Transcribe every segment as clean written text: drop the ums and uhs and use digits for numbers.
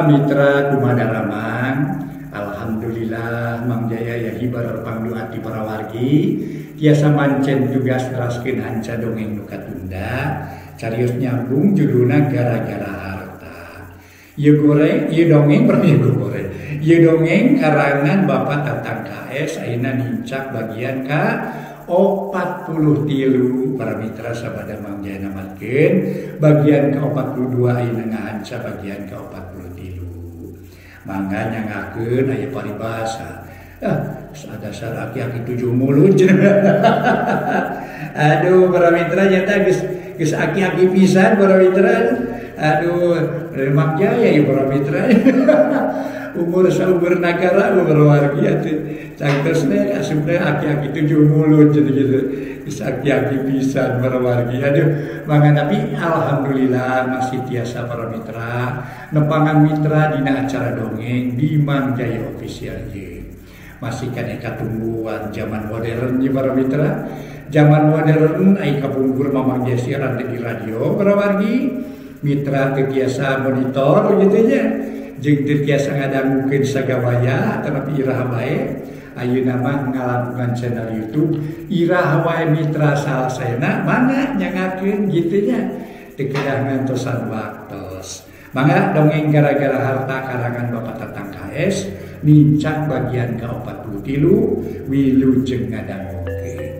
Para mitra kumaha daramang, alhamdulillah Mang Jaya ya hibar pangduati para wargi tiasa mancen tugas neraskeun hanca dongeng nu katunda carios nyambung judulna gara-gara harta. Ieu goreng, ieu dongeng ieu goreng. Ieu dongeng karangan Bapak Tatang KS ayeuna nincak bagian ka 43 para mitra sabada Mang Jaya namatkeun bagian ka 42 ayeuna ngahanca bagian ka 43. Mangga nyangakeun aya paribasa. Dasar aki-aki tujuh mulut. Aduh para mitra nyata geus aki-aki pisan para mitra. Aduh, Mang Jaya ya para mitra. Umur saumur nagara umur wargi atuh. Cangtosna asupna aki-aki tujuh mulut gitu gitu. Geus aki-aki pisan para wargi. Aduh, mangga tapi alhamdulillah masih tiasa para mitra nepangan mitra dina acara dongeng di Mang Jaya Official ieu. Masih keneh katumbuhan zaman modern ieu para mitra. Zaman modern ai kapungkur Mamang Jaya siaran di radio para wargi. Mitra teu tiasa monitor gitu nya. Jeung teu tiasa ngadangukeun sagawaya tetapi iraha bae ayeuna mah ngalakukan channel YouTube iraha wae mitra salasayana mangga nyangakeun kitu nya teu kedah ngantosan waktos. Mangga dongeng gara-gara harta karangan Bapak Tatang KS nincak bagian ka 43 wilujeng ngadangukeun.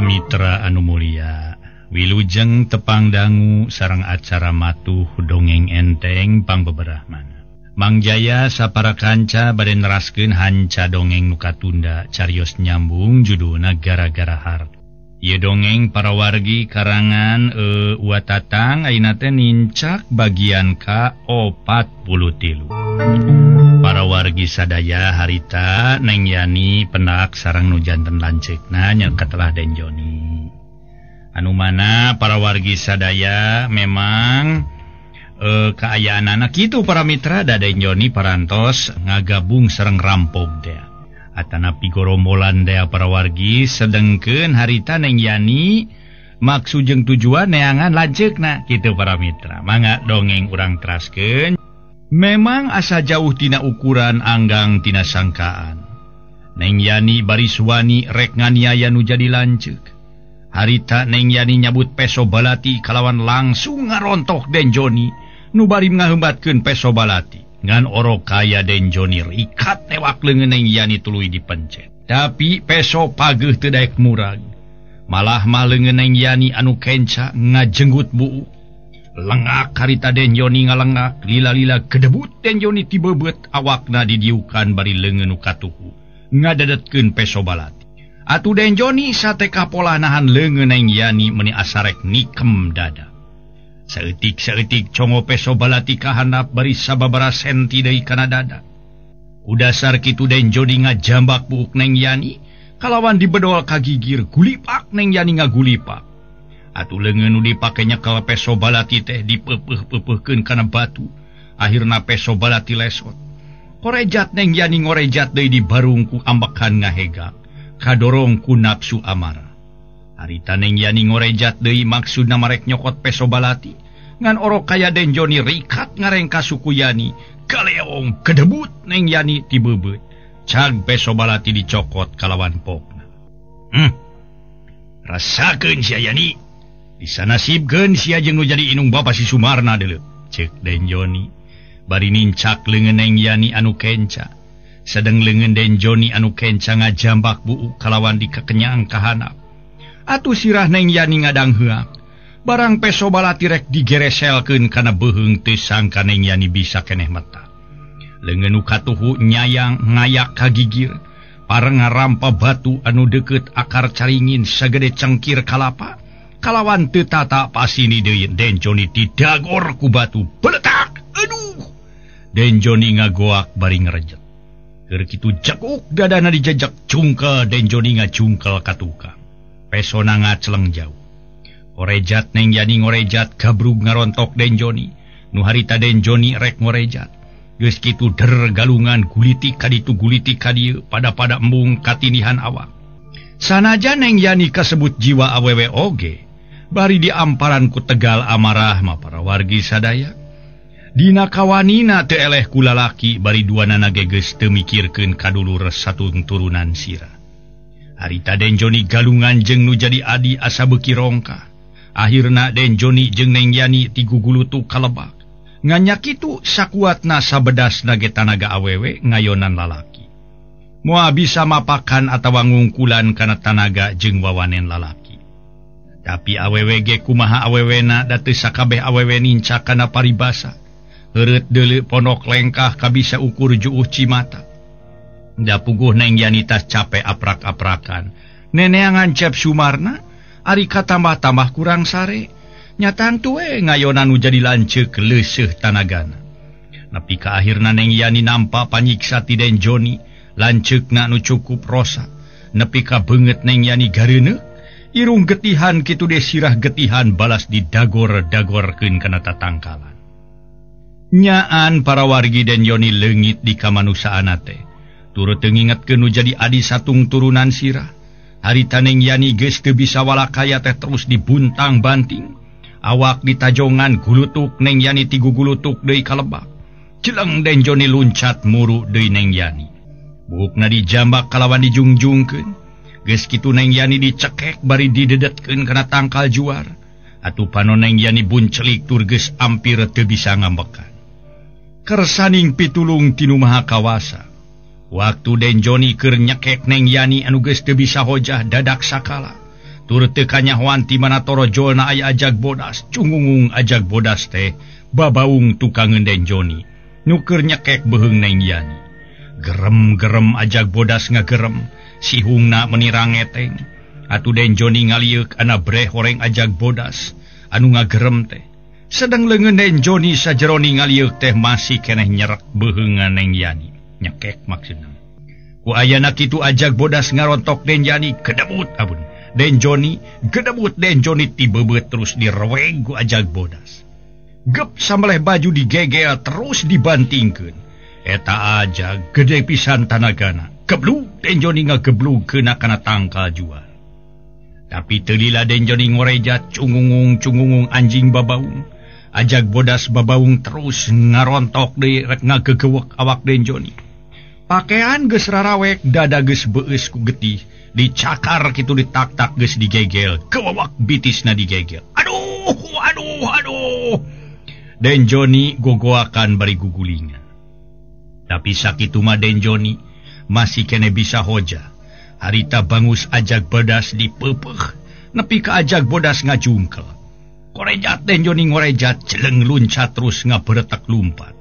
Mitra anu mulia, wilujeng tepang dangu sareng acara matuh dongeng enteng pangbeberahmana. Mang Jaya sapara kanca bade neraskeun hanca dongeng nu katunda carios nyambung judulna gara-gara harta. Ieu dongeng para wargi karangan Uwa Tatang ayeuna teh nincak bagian ka 43. Para wargi sadaya harita Neng Yani penak sareng nu janten lanceukna nya katelah Den Joni. Anu mana para wargi sadaya memang kaayaanana kitu para mitra da Den Joni parantos ngagabung sareng rampok teh. Atanapi gorombolan teh para wargi sedengkeun harita Neng Yani maksud jeung tujuan neangan lanceukna kitu para mitra. Mangga dongeng urang teraskeun. Memang asa jauh tina ukuran anggang tina sangkaan. Neng Yani baris wani rek nganiaya nu jadi lanceuk. Harita Neng Yani nyabut peso balati kalawan langsung ngarontok Den Joni nu bari ngahembatkeun peso balati. Ngan orok kaya Den Joni rikat newak leungeun Neng Yani tuluy dipencet. Tapi peso pageuh teu daek murag. Malah mah leungeun Neng Yani anu kenca ngajenggut buuk. Lengak harita Den Joni ngalengak lila-lila kedebut Den Joni tibebeut awakna didiukan bari leungeun nu katuhu ngadadetkeun peso balati. Atuh Den Joni sate kapolah nahan leungeun Neng Yani meuni asarek nikem dada. Saeutik-saeutik congo peso balati ka handap bari sababaraha senti deui kana dada. Ku dasar kitu Den Joni ngajambak buuk Neng Yani kalawan dibedol ka gigir gulipak Neng Yani ngagulipak. Atuh leungeun nu dipake nyekel peso balati teh dipeupeih-peupeuhkeun kana batu. Akhirna peso balati lesot. Korejat Neng Yani ngorejat deui di barung ku ambekan ngahegak. Kadorong ku nafsu amarah. Harita Neng Yani ngorejat deui maksudna marek nyokot peso balati. Ngan orok kaya Den Joni rikat ngarengka suku Yani. Kaleong kedebut Neng Yani tibebeut. Cag peso balati dicokot kalawan pokna. Rasakeun sia Yani. Bisa nasibkeun sia jeung nu jadi inung bapa si Sumarna deuleu. Ceuk Den Joni bari nincak leungeun Neng Yani anu kenca. Sedeng leungeun Den Joni anu kenca ngajambak buuk kalawan dikekenyang ka handap. Atuh sirah Neng Yani ngadangheak. Barang peso balati rek digereselkeun kana beuheung teu sangka Neng Yani bisa keneh meta. Leungeun nu katuhu nyayang ngayak ka gigir. Pareng ngarampa batu anu deukeut akar caringin sagede cengkir kalapa. Kalawan teu tata pasini deui Den Joni didagor ku batu beletak. Aduh, Den Joni ngagoak bari ngerejet. Keur kitu jeguk dadana dijejek cungkel Den Joni ngacungkel ka tukang. Pesona ngaceleng jauh. Orejat Neng Yani ngorejat gabrug ngarontok Den Joni. Nu harita Den Joni rek ngorejat. Geus kitu der galungan gulitik ka ditu gulitik ka dieu pada-pada embung katinihan awak. Sanajan Neng Yani kasebut jiwa awewe oge, bari diamparan ku tegal amarah mah para wargi sadaya. Dina kawanina teu eleh ku lalaki bari duanana ge geus teu mikirkeun kadulur satunturunan sirah. Harita Den Joni galungan jeung nu jadi adi asa beuki rongkah. Akhirna Den Joni jeung Neng Yani tigugulutuk kalebak. Nganyak kitu sakuatna sabedasna ge tanaga awewe ngayonan lalaki. Moal bisa mapakan atawa ngungkulan kana tanaga jeung wawanen lalaki. Tapi awewe ge kumaha awewena da teu sakabeh awewe nincak kana paribasa. Heureut deuleu pondok lengkah kabisa ukur juuh cimata. Da puguh Neng Yani tas capek aprak-aprakan. Neneangan Cep Sumarna ari katambah-tambah kurang sare. Nyatan tue ngayonan nu jadi lanceuk leuseuh tanagana. Nepi ka akhirna Neng Yani nampa panyiksa ti Den Joni, lanceukna nu cukup rosa. Nepi ka beungeut Neng Yani gareuneuk, irung getihan kitu de sirah getihan balas didagor-dagorkeun kana tatangkalan. Nyaan para wargi Den Joni leungit di kamanusaana teh. Turut teu ngingetkeun nu jadi adi satung turunan sirah. Harita Neng Yani geus teu bisa walakaya teh terus dibuntang-banting. Awak ditajongan gulutuk Neng Yani tigugulutuk deui kalebak. Jeleng Den Joni luncat muru deui Neng Yani. Buukna dijambak kalawan dijungjungkeun. Geus kitu Neng Yani dicekek bari didedetkeun kana tangkal juar. Atuh panon Neng Yani buncelik tur geus ampir teu bisa ngambekan. Kersaning pitulung ti Nu Maha Kawasa. Waktu Den Joni keur nyekek Neng Yani anu geus teu bisa hojah dadak sakala. Tur teu kanyahoan ti mana torojolna aya ajag bodas, cungungung ajag bodas teh babaung tukangeun Den Joni. Nu keur nyekek beuheung Neng Yani. Gerem-gerem ajag bodas ngagerem, sihungna meni rangeteng. Atuh Den Joni ngalieuk ana breh horeng ajag bodas anu ngagerem teh. Sedang leungeun Den Joni sajeroni ngalieuk teh masih keneh nyerek beuheungan Neng Yani. Nyekek maksudna. Ku ayana kitu ajag bodas ngarontok Den Yani kedebut abun. Den Joni gedebut Den Joni tibebeut terus direweg ku ajag bodas. Gep sameleh baju digegel terus dibantingkeun. Eta aja gede pisan tanagana. Geblug Den Joni ngageblugkeun kana tangkal jual. Tapi teu lila Den Joni ngorejat cungungung-cungungung anjing babaung. Ajag bodas babaung terus ngarontok deui rek ngagegewek awak Den Joni. Pakean geus rarawek, dada geus beueus ku getih, dicakar kitu ditak-tak geus digegel, kewawak bitisna digegel. Aduh, aduh, aduh. Den Joni gogoakan bari gugulingan. Tapi sakitu mah Den Joni masih kene bisa hoja. Harita bangus ajag bodas dipeupeuh, nepi ka ajag bodas ngajungkel. Korejat Den Joni ngorejat jeleng luncat terus ngaberetek lumpat.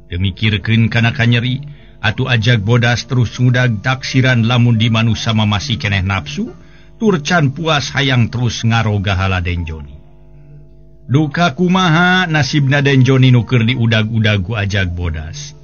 Demikirkeun kana kanyeri, atuh ajag bodas terus ngudag taksiran lamun di manusa mah masih keneh nafsu, tur can puas hayang terus ngarogahala Den Joni. Duka kumaha nasibna Den Joni nu keur diudag-udag ku ajag bodas.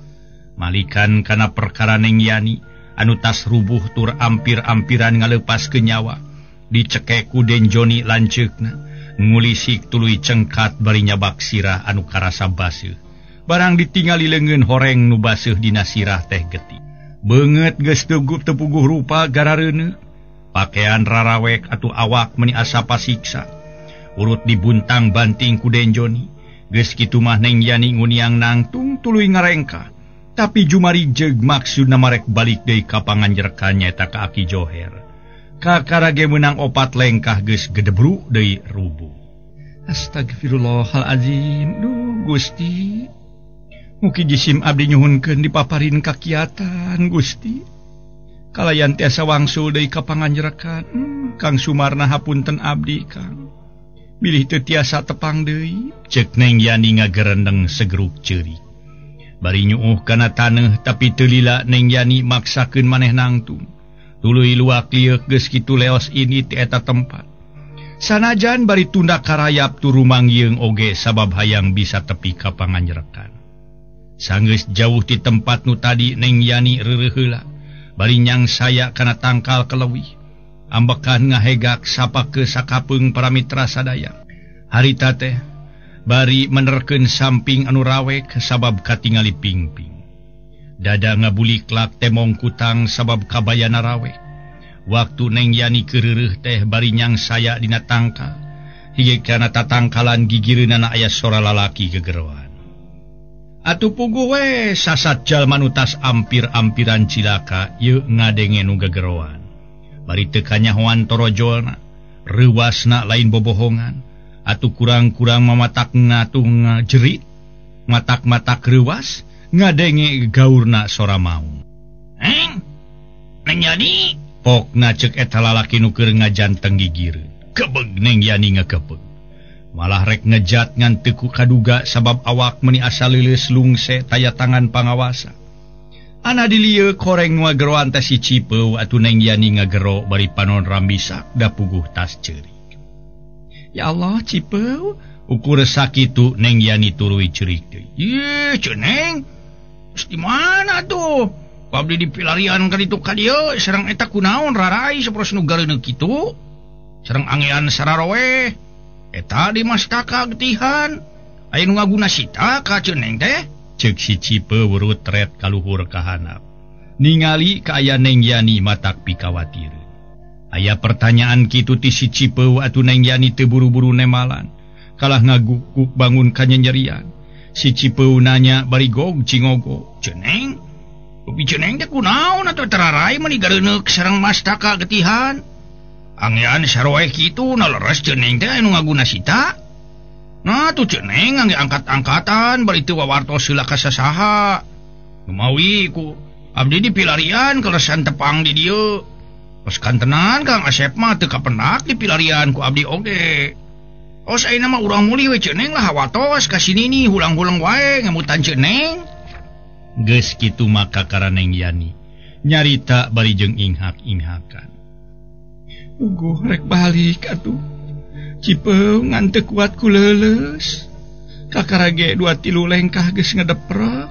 Malikan kana perkara Neng Yani anu tas rubuh tur ampir-ampiran ngalepas ke nyawa, dicekek ku Den Joni lanceukna. Ngulisik tuluy cengkat bari nyabak sirah anu karasa baseuh. Barang ditingali leungeun horeng nu baseuh dina sirah teh getih. Beungeut geus teu puguh rupa garareuneuh. Pakean rarawek atuh awak meni asa pasiksa. Urut dibuntang banting ku Den Joni. Geus kitu mah Neng Yani nguniang nangtung tuluy ngarengkah. Tapi jumari jeug maksudna marek balik deui ka panganjerekan nyaeta ka Aki Joher. Kakara ge meunang opat lengkah geus gedebruk deui rubuh. Astagfirullahalazim. Duh Gusti. Mugi jisim abdi nyuhunkeun dipaparin kakiatan Gusti. Kalayan tiasa wangsul deui ka panganjerekan. Kang Sumarna hapunten abdi Kang. Bilih teu tiasa tepang deui. Ceuk Neng Yani ngagerendeng segeruk ceurik. Bari nyuuh kana taneuh tapi teu lila Neng Yani maksakeun maneh nangtung. Tuluy luak lieuk geus kitu leos ini ti eta tempat. Sanajan bari tunda karayap turu mangyeung oge sabab hayang bisa tepi ka panganjerekan. Sanggeus jauh ti tempat nu tadi Neng Yani reureuh heula, bari nyang saya kana tangkal kelewih. Ambekan ngahegak sapake sakapeung para mitra sadaya. Harita teh bari menerkeun samping anu rawek sabab katingali pingping. Dada ngabuliklak temong kutang sabab kabayana rawek. Waktu Neng Yani keureuh teh bari nyang saya dina tangkal. Hige kana tatangkalan gigireunana aya sora lalaki gegeroan. Atuh puguh we sasat jalma nu tas ampir-ampiran cilaka ieu ngadenge nu gegeroan. Bari teu kanyahoan torojolna, reuwasna lain bobohongan. Atuh kurang-kurang mamatakna atuh ngajerit, matak-matak reuwas ngadenge gaurna sora maung. Neng, Neng Yani, pokna ceuk eta lalaki nu keur ngajanteng gigireun. Kebeg Neng Yani ngakebeg. Malah rek ngejat ngan teu ku kaduga sabab awak meuni asa leuleus lungse taya tangan pangawasa. Ana dilieu koreng nu ngageroan teh si Cipeu atuh Neng Yani ngagero bari panon rambisak da puguh tas ceurik. Ya Allah Cipeu, ukur sakitu Neng Yani tuluy ceurik deui. Yeuh ceuk Neng, geus di mana tuh? Ku abdi dipilarian ka ditu ka dieu sareng eta kunaon rarai saporos nu gareuneu kitu? Sareng angean sararowe. Eta di mastaka getihan. Aya nu ngaguna sita ka ceuk Neng teh? Ceuk si Cipeu rutret kaluhur ka handap. Ningali ka aya Neng Yani matak pikawatir. Aya pertanyaan kitu ti si Cipeu atuh Neng Yani teu buru-buru nemalan. Kalah ngagukuk bangun kanyenyerian. Si Cipeu nanya bari gog cingogo. Ceuk Neng, rupi ceuk Neng teh kunaon atuh terarai meuni gareuneuk sareng mastaka getihan? Angean saroeh kitu na leres ceuk Neng teh anu ngaguna sita. Nah tuh ceuk Neng angge angkat-angkatan bari teu wawartos heula ka sasaha. Lumawi ku abdi dipilarian kaleresan tepang di dieu. Tos kantenan Kang Asep mah teu kapenak dipilarian ku abdi oge. Tos ayeuna mah urang mulih we ceuk Neng lah hawatos ka sini nih hulang-huleng wae ngemutan ceuk Neng. Geus kitu maka kakara Neng Yani nyarita bari jeung inghak-inghakan. Uguh rek balik atuh. Cipeu ngan teu kuat ku leuleus. Kakara ge 2-3 lengkah geus ngedeprek.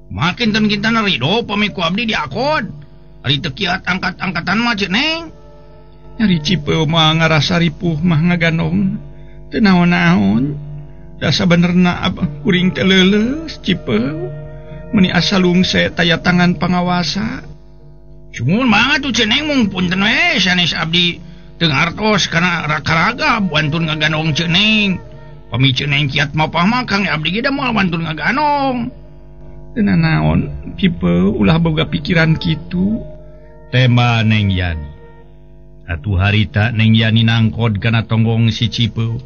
Makin ten kintan rido pami ku abdi diakod. Ari teu kiat angkat-angkatan mah ceuk Neng. Nyari Cipeu mah ngarasa ripuh mah ngagandong. Teu naon-naon. Da sabenerna kuring teh leuleus Cipeu. Meuni asa lungse taya tangan pangawasa. Cumun mah atuh ceuk Neng mung punten we sanes abdi teu ngartos kana karaga wantun ngagandong ceuk Neng. Pami ceuk Neng kiat mapah mah Kang abdi ge da moal wantun ngagandong. Teu nanaon Cipeu ulah boga pikiran kitu. Tema Neng Yani. Atuh harita Neng Yani nangkod kana tonggong si Cipeu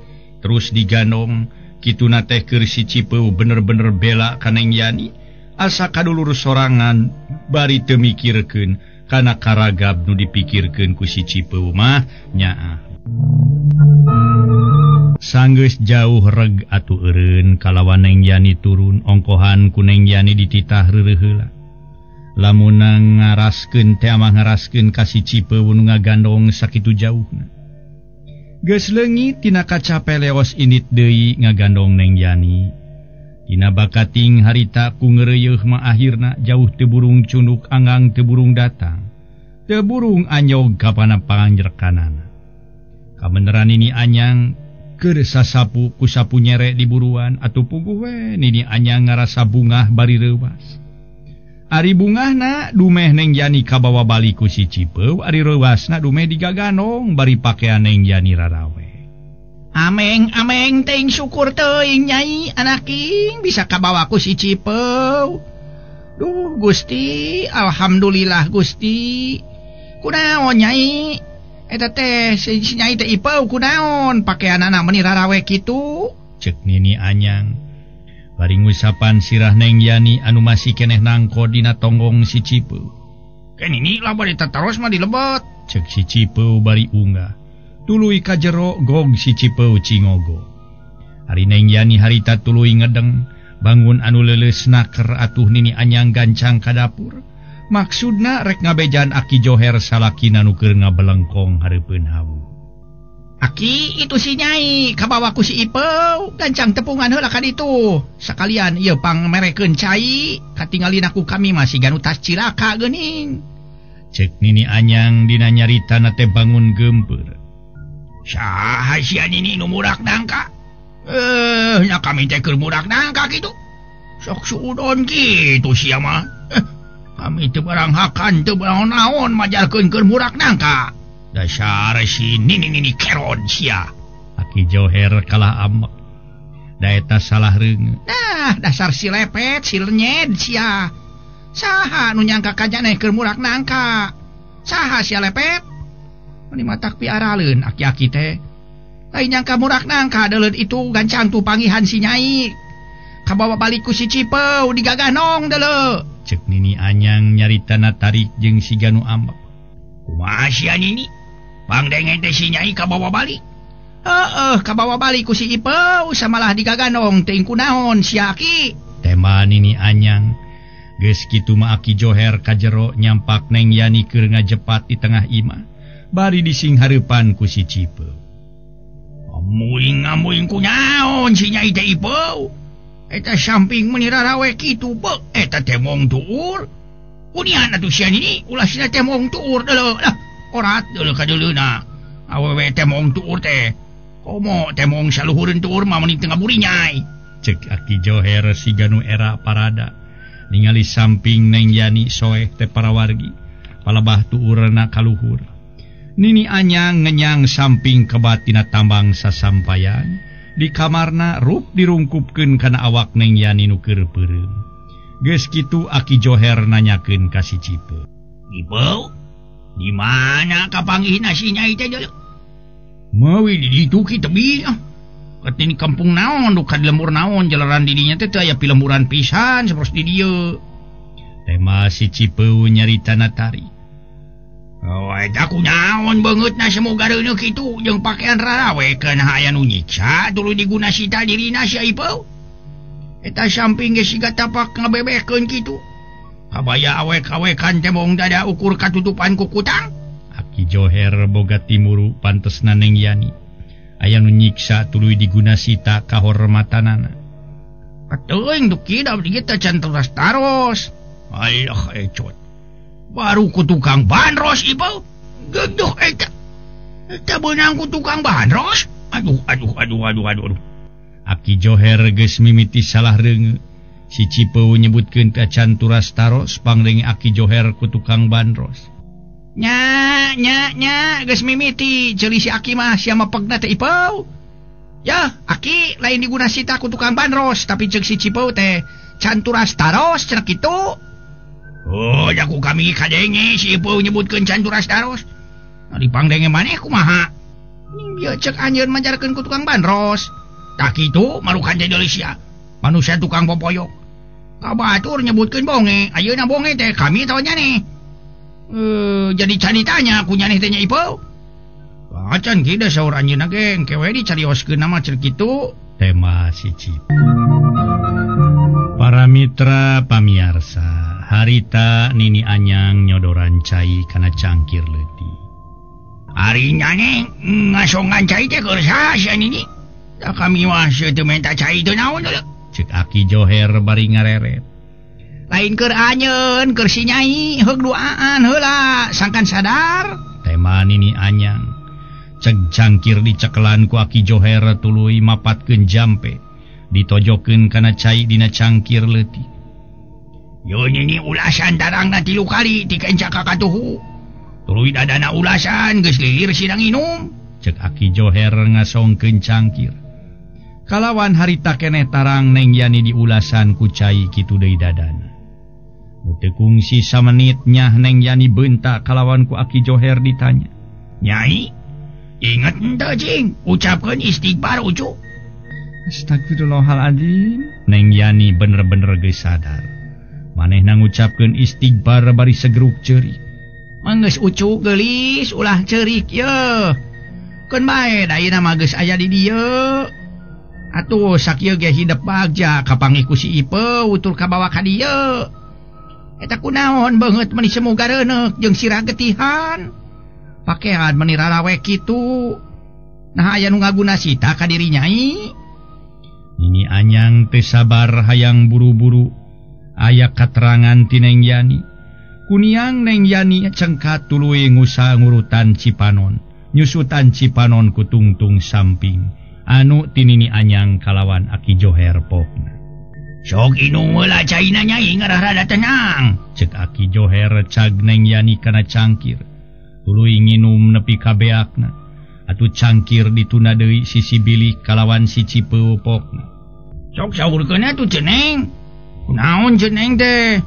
terus digandong kituna teh keur si Cipeu bener-bener bela ka Neng Yani asa kadulur sorangan bari teu mikirkeun kana karagab nu dipikirkeun ku si Cipeu mah nyaah. Sanggeus jauh reg atuh eureun kalawan Neng Yani turun ongkohan ku Neng Yani dititah reureuh heula. Lamun ngaraskeun teh amah ngaraskeun ka si Cipeu nu ngagandong sakitu jauhna. Geus leungit tina kacape leos indit deui ngagandong Neng Yani. Dina bakating harita ku ngeureuyeah mah akhirna jauh teu burung cunduk anggang teu burung datang. Teu burung anyog ka panganjerkanana. Kabeneran nini anyang keur sasapu ku sapu nyere di buruan atuh puguh we nini anyang ngarasa bungah bari reuwas. Ari bungahna dumeh Neng Yani kabawa balik ku si Cipeu, ari reuwasna dumeh digaganong bari pakean Neng Yani rarawe. Ameng ameng teuing syukur teuing nyai anaking bisa kabawa ku si Cipeu. Duh Gusti, alhamdulillah Gusti. Kunaon nyai? Eta teh si nyai teh Ipeu kunaon pakeanana meuni rarawe kitu? Ceuk nini anyang. Bari ngusapan sirah Neng Yani anu masih keneh nangko dina tonggong si Cipeu. Ke nini lah bari tataros mah dilebet. Ceuk si Cipeu bari unggah. Tuluy ka jero gog si Cipeu cingogo. Ari Neng Yani harita tuluy ngedeng bangun anu leuleus naker atuh nini anyang gancang ka dapur. Maksudna rek ngabejan Aki Joher salakina nu keur ngabelengkong hareupeun hawu. Aki itu si nyai kabawa ku si Ipeu gancang tepungan heula ka ditu. Sakalian ieu pangmerekeun cai katingalin aku kami masih ganu tas cilaka geuning. Ceuk nini anyang dina nyaritana teh bangun geumpeur. Saha sia nini nu murak nangka? Nya kami teh keur murak nangka kitu. Sok suudon kitu sia mah. Kami teu barang hakan teu barang naon majarkeun keur murak nangka. Dasar si nini-nini keron sia. Aki Joher kalah amek. Da eta salah reungeut. Nah, dasar si lepet, si lenyed sia. Saha nu nyangka ka nyaneh keur murak nangka? Saha sia lepet? Mani matak piaraleun aki-aki teh. Lain nyangka murak nangka deuleut itu gancang tuh pangihan si Nyai. Kabawa balik ku si Cipeu digaganong deuleu. Cek Nini Anyang nyaritana tarik jeung si Ganu ambek. Kumaha sia Nini? Pangdenge teh si Nyai kabawa balik. Heeh, kabawa balik ku si Ipeu samalah digaganong teuing kunaon sia aki. Tema Nini Anyang. Geus kitu mah Aki Joher ka jero nyampak Neng Yani keur ngajepat di tengah imah. Bari dising hareupan ku si Cipeu. Amuing-amuing kunaon si Nyai teh Ipeu. Eta samping meuni rarawe kitu beuk eta teh mong tuur. Kunian atuh sia Nini ulah sia teh mong tuur deuleu lah. Orat deuleu ka deuleuna. Awewe teh mong tuur teh. Komo teh mong saluhureun tuur mah meuni teu ngaburinyai. Cek Aki Joher si Ganu era parada. Ningali samping Neng Yani soeh teh parawargi. Palebah tuurna kaluhur. Nini Anyang ngenyang samping kebatina tambang sasampayan. Di kamarna rup dirungkupkeun kana awak Neng Yani nu keur peureum. Geus kitu Aki Joher nanyakeun ka si Cipeu. Ipeu, di mana kapanggihna si Nyai teh deuleu? Meui di ditu ki tebih ah. Ketin kampung naon duka di lembur naon jalaran di dinya teh teu aya pilemburan pisan sapertos di dieu. Tema si Cipeu nyaritana tari. Oh, eta kunaon beungeutna semoga reuneuh kitu jeung pakaian rarawe keun aya nu nyiksa tuluy diguna sita dirina sia Ipeu. Eta samping ge siga tapak ngabebekeun kitu. Kabaya awek-awekan teh mong dada ukur katutupan ku kutang. Aki Joher boga timuru pantesna Neng Yani. Aya nu nyiksa tuluy diguna sita kahormatanana. Atuh duki da abdi teh can teras taros. Alah ecot. Baru ku tukang bandros Ipeu. Geduh eta. Eta beunang ku tukang bandros. Aduh aduh aduh aduh aduh. Aki Joher geus mimiti salah reungeut. Si Cipeu nyebutkeun teh can turas taros pangdenge Aki Joher ku tukang bandros. Nya nya nya geus mimiti ceuli si Aki mah sia mapegna teh Ipeu. Yah, Aki lain diguna sita ku tukang bandros tapi ceuk si Cipeu teh can turas taros cenah kitu. Oh, jaku kami kadenge si Ipeu nyebutkeun can turas taros. Nah, dipangdenge maneh kumaha? Ning bieu ceuk anjeun majarkeun ku tukang bandros. Tah kitu marukan teh deui sia. Manusia tukang popoyok. Kabatur nyebutkeun bonge, ayeuna bonge teh kami tahu nya nih. Jadi cani tanya ku nyaneh teh nya Ipeu. Acan kieu saur anjeunna ge engke we dicarioskeun mah cenah kitu. Tema si Cipeu. Para mitra pamiarsa, harita Nini Anyang nyodoran cai kana cangkir leutik. Ari nyaneh ngasongan cai teh keur saha sia Nini? Da kami mah teu menta cai teu naon deuleu. Cek Aki Joher bari ngareret. Lain keur anyeun keur si Nyai heug duaan heula sangkan sadar. Tema Nini Anyang. Cek cangkir dicekelan ku Aki Joher tuluy mapatkeun jampe. Ditojokeun kana cai dina cangkir leutik. Yo Nini ulasan tarangna 3 kali dikenca ka katuhu. Tuluy dadana ulasan geus lilir sidang inum. Cek Aki Joher ngasongkeun cangkir. Kalawan harita keneh tarang Neng Yani diulasan ku cai kitu deui dadana. Nu teu kungsi samenit nyah Neng Yani beunta kalawan ku Aki Joher ditanya. Nyai, inget henteu cing, ucapkeun istighfar ucu. Astagfirullahaladzim. Neng Yani bener-bener geus sadar. Manehna ngucapkeun istighfar bari segeruk ceurik. Manggeus ucu geulis ulah ceurik yeuh. Keun bae da ayeuna mah geus aya di dieu. Atuh sakieu ge hidep bagja kapanggih ku si Ipeu utur kabawa ka dieu. Eta kunaon beungeut meuni semoga reuneuk jeung sirah getihan. Pakean meuni rarawe kitu. Nah aya nu ngaguna sita ka diri Nyai. Nini Anyang teu sabar hayang buru-buru. Aya katerangan ti Neng Yani. Kuniang Neng Yani cengkat tuluy ngusa ngurutan Cipanon. Nyusutan Cipanon ku tungtung samping. Anu ti Nini Anyang kalawan Aki Joher pokna. Sok inum heula caina Nyai ngarah rada tenang. Cek Aki Joher cag Neng Yani kana cangkir. Tuluy nginum nepi ka beakna. Atuh cangkir ditunda deui sisi bilik kalawan si Cipeu pokna. Sok saurkeun atuh Ceneng. Kunaon Ceneng teh?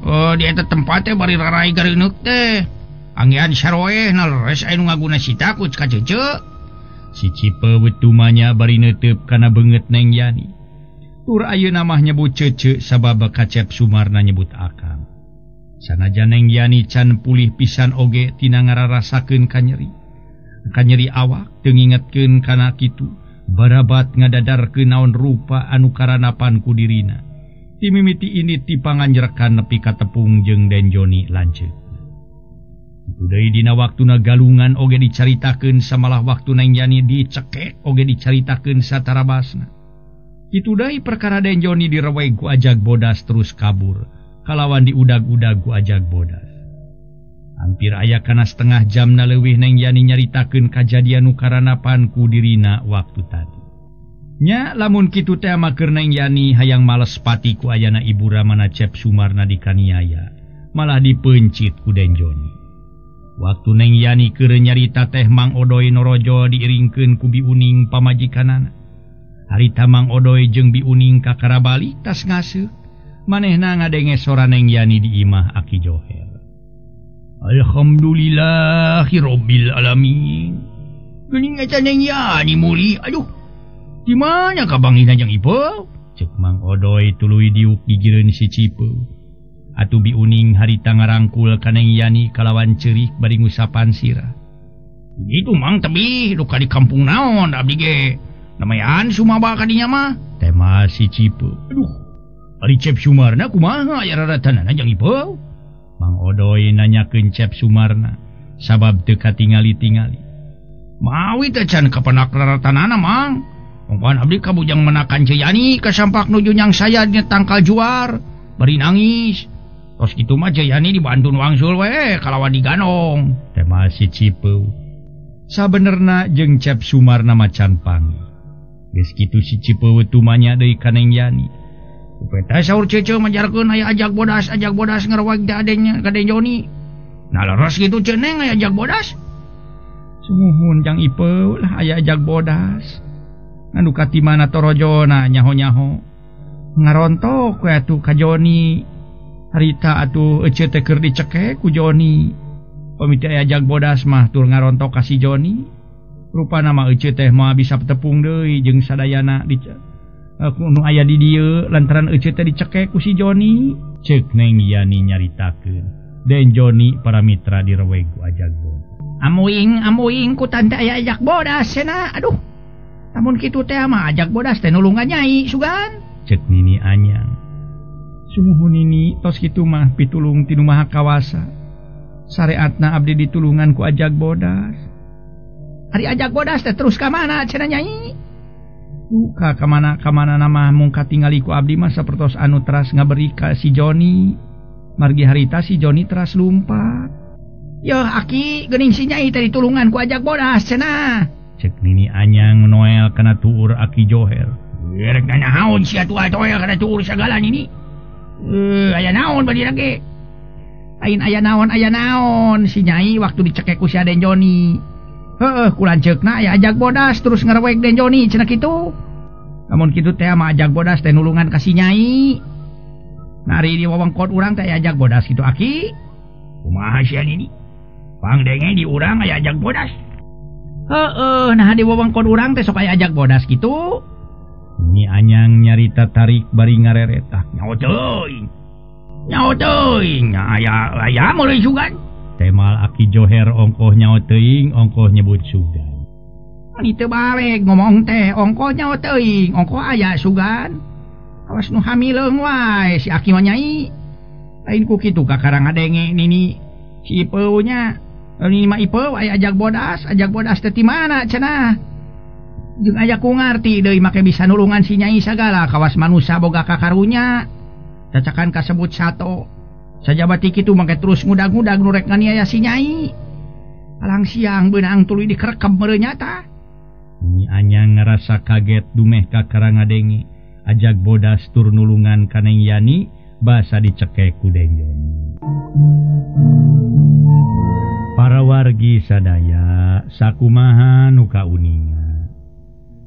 Oh, di eta tempat teh bari rarai gareuneuk teh. Anggihan saroeh na leres aya nu ngaguna sita ku ka cece. Si Cipeu tumanya bari neuteup kana beungeut Neng Yani. Tur ayeuna mah nyebut cece sabab kacep Sumarna nyebut akang. Sanajan Neng Yani can pulih pisan oge tina ngararasakeun kanyeri. Kanyeri awak teu ngingetkeun kana kitu, barabat ngadadarkeun naon rupa anu karanapan ku dirina. Timimiti ini ti panganjrekan nepi ka tepung jeung Den Joni lanceuk. Kitu deui dina waktuna galungan oge dicaritakeun samalah waktu Neng Yani dicekek oge dicaritakeun satarabasna. Kitu deui perkara Den Joni direweg ku ajag bodas terus kabur, kalawan diudag-udag ku ajag bodas. Hampir aya kana setengah jamna leuwih Neng Yani nyaritakeun kajadian nu karanapan ku dirina waktu tadi. Nya lamun kitu teh mah keur Neng Yani hayang males pati ku ayana ibu ramana Cep Sumarna dikaniaya, malah dipeuncit ku Den Joni. Waktu Neng Yani keur nyarita teh Mang Odoy norojo diiringkeun ku Bi Uning pamajikanana. Harita Mang Odoy jeung Bi Uning kakara balik tas ngaseuk. Manehna ngadenge sora Neng Yani di imah Aki Joher. Alhamdulillahirabbil alamin. Geuning eta Neng Yani muli. Aduh. Di mana kabangina jeung Ipeu? Cek Mang Odoy tuluy diuk gigireun si Cipeu. Atuh Bi Uning harita ngarangkul ka Neng Yani kalawan ceurik bari ngusapan sirah. Itu Mang tebih duka di kampung naon abdi ge. Namayan Sumaba ka dinya mah. Tema si Cipeu. Aduh. Ari Cep Sumarna kumaha aya raratanana jeung Ipeu? Mang Odoy nanyakeun Cep Sumarna sabab teu katingali-tingali. Mawi teh can kapenak raratanana Mang. Ongkohan abdi kabujang menakan Ceyani kasampak nuju nyang saya nya tangkal juar bari nangis. Tos kitu mah Ceyani dibantun wangsul we kalawan diganong. Tema si Cipeu. Sabenerna jeung Cep Sumarna macan panggih. Geus kitu si Cipeu tumanya deui ka Neng Yani. Upeta saur cece majarkeun aya ajak bodas ngarwag teh adenya ka Den Joni. Nah leres kitu Ceneng aya ajak bodas. Sumuhun jang Ipeu lah aya ajak bodas. Anu katimana torojona nyaho-nyaho. Ngarontok we atuh ka Joni. Harita atuh ece teh keur dicekek ku Joni. Pamit aya ajak bodas mah tur ngarontok ka si Joni. Rupana mah ece teh mah bisa tepung deui jeung sadayana di nu aya di dieu lantaran ece teh dicekek ku si Joni. Ceuk Neng Yani nyaritakeun. Den Joni para mitra direweg ku ajak bodas. Amuing ku tante aya ajak bodas cenah. Aduh. Lamun kitu teh mah ajak bodas teh nulungan Nyai sugan. Cek Nini Anyang. Sumuhun Nini tos kitu mah pitulung ti nu Maha Kawasa. Sareatna abdi ditulungan ku ajak bodas. Ari ajak bodas teh terus ka mana cenah Nyai? Duka ka mana nama mung katingali ku abdi mah sapertos anu teras ngaberi ka si Joni. Margi harita si Joni teras lumpat. Yoh aki geuning si Nyai teh ditulungan ku ajak bodas cenah. Cek Nini Anyang Noel kana tuur Aki Joher. Rek nanaon sia tua toel kana tuur sagala nini. Aya naon bari ge. Lain aya naon si Nyai waktu dicekek ku si Den Joni. Heuh ku lanceukna aya ajak bodas terus ngarewek Den Joni cenah kitu. Lamun kitu teh mah ajak bodas teh nulungan ka si Nyai. Nari di wewengkon urang teh aya ajak bodas kitu aki. Kumaha sia nini? Pangdenge di urang aya ajak bodas. Heeh, nah di wewengkon urang teh sok aya ajak bodas kitu. Nyi Anyang nyarita tarik bari ngareretah. Nyaho teuing. Nyaho teuing, aya meuleuy sugan. Temal Aki Joher ongkoh nyaho teuing, ongkoh nyebut sugan. Ani teu balik ngomong teh ongkoh nyaho teuing, ongkoh aya sugan. Awas nu hamileung wae si Aki mah Nyai. Lain ku kitu kakara ngadenge nini si Ipeu nya. Ini mah Ipeu aya ajak bodas teh ti mana cenah. Jeung aya ku ngarti deui make bisa nulungan si Nyai sagala kawas manusa boga kakarunya. Cacakan kasebut sato. Sajabati kitu make terus ngudag-ngudag nu rek nganiaya si Nyai. Alang siang beunang tuluy dikerekep meureun nyata. Nyi Anyang ngarasa kaget dumeh kakara ngadenge Ajag Bodas tur nulungan ka Neng Yani basa dicekek ku Deng Joni. Para wargi sadaya sakumaha nu kauninga.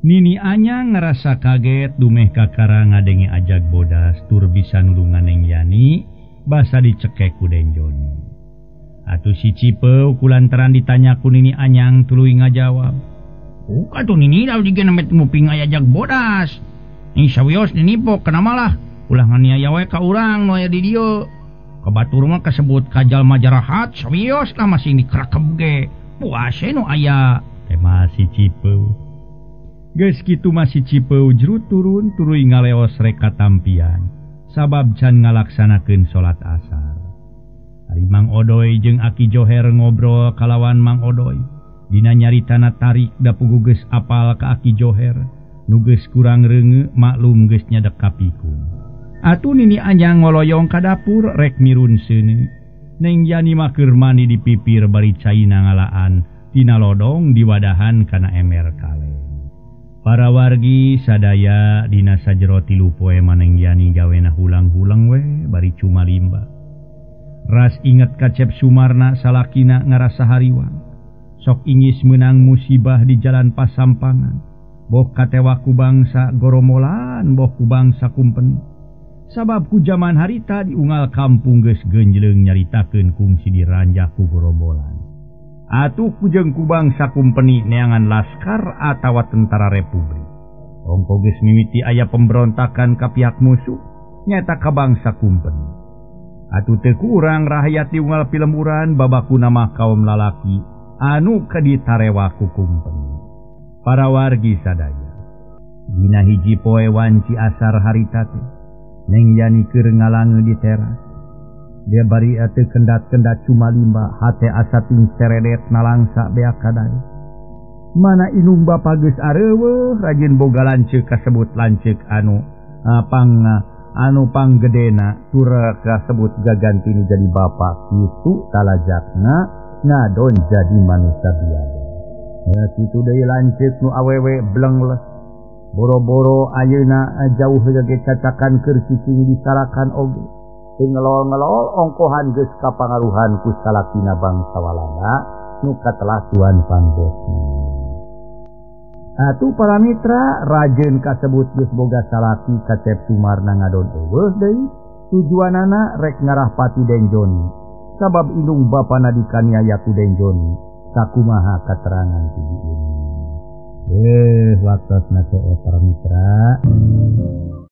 Nini Anyang ngerasa kaget dumeh kakara ngadenge Ajag Bodas tur bisa nulungan Neng Yani basa dicekek ku Deng Joni. Atuh si Cipeu kulantaran ditanya ku Nini Anyang tuluy ngajawab. Buka tuh Nini lalu digenemet nguping aya Ajag Bodas. Nih sawios Nini pok kenapa lah ulah nganiaya we ka urang nu aya di dieu. Kabatur mah kasebut ka jalma jarahat sawios lah masih dikrakeb ge. Puase nu aya. Tema si Cipeu. Geus kitu mah si Cipeu jrut turun tuluy ngaleos rek katampian sabab can ngalaksanakeun salat asar. Ari Mang Odoy jeung Aki Joher ngobrol kalawan Mang Odoy. Dina nyaritana tarik da puguh geus apal ka Aki Joher. Nu geus kurang reunge maklum geus nyadek kapikun. Atuh Nini Anyang ngoloyong ka dapur rek mirun seuneu. Neng Yani mah keur mandi di pipir bari caina ngalaan tina lodong diwadahan kana ember kaleng. Para wargi sadaya dina sajero 3 poe Neng Yani gawena hulang-hulang we bari cuma limba. Ras inget ka Cep Sumarna salakina ngarasa hariwang. Sok ingis meunang musibah di jalan Pasampangan. Boh katewa ku bangsa goromolan, boh ku bangsa kumpeni. Sabab ku jaman harita diunggal kampung geus genjleung nyaritakeun kungsi diranjah ku gorombolan. Atuh ku jeung ku bangsa kumpeni neangan laskar atawa tentara republik. Ongko geus mimiti aya pemberontakan ka pihak musuh, nyata ka bangsa kumpeni. Atuh teu kurang rakyat diunggal pilemburan babakuna mah kaum lalaki anu kaditarewa ku kumpeni. Para wargi sadaya, dina hiji poe wanci asar harita teh Neng Yani keur ngalange di teras. Dia bari teu kendat-kendat cuma limba, hate asa ting seredet nalangsa beak kadae. Mana inung bapa geus areuweuh rajin boga lanceuk kasebut lanceuk anu pang anu panggedena tur kasebut gaganti nu jadi bapa kitu talajakna ngadon jadi manusia biasa. Ya kitu deui lanceuk nu awewe blengles. Boro-boro ayeuna jauh ge cacakan keur cicing disarakan oge. Teu ngelol-ngelol ongkohan geus kapangaruhan ku salakina bangsa Walanda nu katelah tuan pangbosna. Atuh para mitra rajeun kasebut geus boga salaki ka Cep Sumarna ngadon eueuh deui tujuanana rek ngarah pati Deng Joni. Sabab indung bapana dikaniaya ku Deng Joni sakumaha katerangan ti dieu. Waktosna teh para mitra.